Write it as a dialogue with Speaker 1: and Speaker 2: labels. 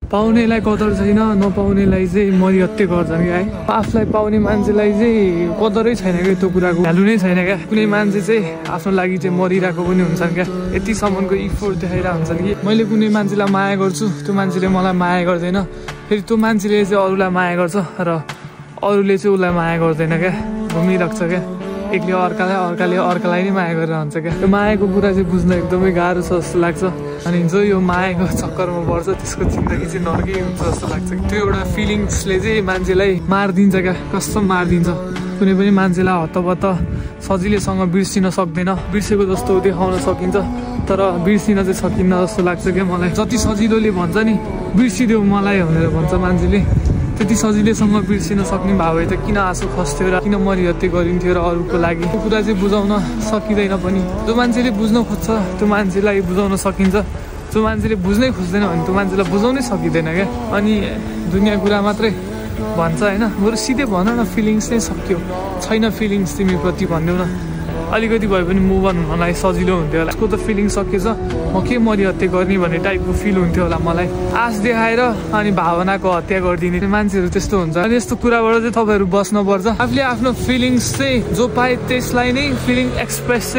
Speaker 1: पाउनेलाई कदर छैन, नपाउनेलाई चाहिँ मरिहत्ते गर्छन् क्या है। आफूलाई पाउने मान्छेलाई चाहिँ कदरै छैन क्या, त्यो कुराको भ्यालु नै छैन क्या। कुनै मान्छे चाहिँ आफ्नो लागि चाहिँ मरिरहेको पनि हुन्छन् क्या, यतिसम्मको इफोर्ट देखाइरहेको हुन्छन् कि मैले कुनै मान्छेलाई माया गर्छु, त्यो मान्छेले मलाई माया गर्दैन, फेरि त्यो मान्छेले चाहिँ अरूलाई माया गर्छ र अरूले चाहिँ उसलाई माया गर्दैन क्या, घुमिरहेको छ क्या। एकले अर्काले अर्कालाई नै माया गरेर हुन्छ क्या। त्यो मायाको कुरा चाहिँ बुझ्न एकदमै गाह्रो छ जस्तो लाग्छ। अनि जो यो मायाको चक्करमा पर्छ त्यसको जिन्दगी चाहिँ नर्कै हुन्छ जस्तो लाग्छ। त्यो एउटा फिलिङ्सले चाहिँ मान्छेलाई मारिदिन्छ क्या, कस्तो मारिदिन्छ। कुनै पनि मान्छेलाई हतपत सजिलैसँग बिर्सिन सक्दैन, बिर्सेको जस्तो देखाउन सकिन्छ तर बिर्सिन चाहिँ सकिन्न जस्तो लाग्छ क्या मलाई। जति सजिलोले भन्छ नि बिर्सिदेऊ मलाई भनेर भन्छ मान्छेले, त्यति सजिलैसँग बिर्सिन सक्ने भए भए त किन आँसु खस्थ्यो र किन मरिहत्ते गरिन्थ्यो र अरूको लागि। त्यो कुरा चाहिँ बुझाउन सकिँदैन पनि। जो मान्छेले बुझ्न खोज्छ त्यो मान्छेलाई बुझाउन सकिन्छ, जो मान्छेले बुझ्नै खोज्दैन भने त्यो मान्छेलाई बुझाउनै सकिँदैन क्या। अनि दुनियाँ कुरा मात्रै भन्छ होइन, बरु सिधै भन न फिलिङ्स नै सक्यो, छैन फिलिङ्स तिमीप्रति भनिदेऊ न, अलिकति भए पनि मुभ अन हुनलाई सजिलो हुन्थ्यो होला। यसको त फिलिङ सकिएछ, म के मरिहत्ते गर्ने भन्ने टाइपको फिल हुन्थ्यो होला मलाई। आश देखाएर अनि भावनाको हत्या गरिदिने मान्छेहरू त्यस्तो हुन्छ। अनि यस्तो कुराबाट चाहिँ तपाईँहरू बस्नुपर्छ। आफूले आफ्नो फिलिङ्स चाहिँ जो पाए त्यसलाई नै फिलिङ एक्सप्रेस चाहिँ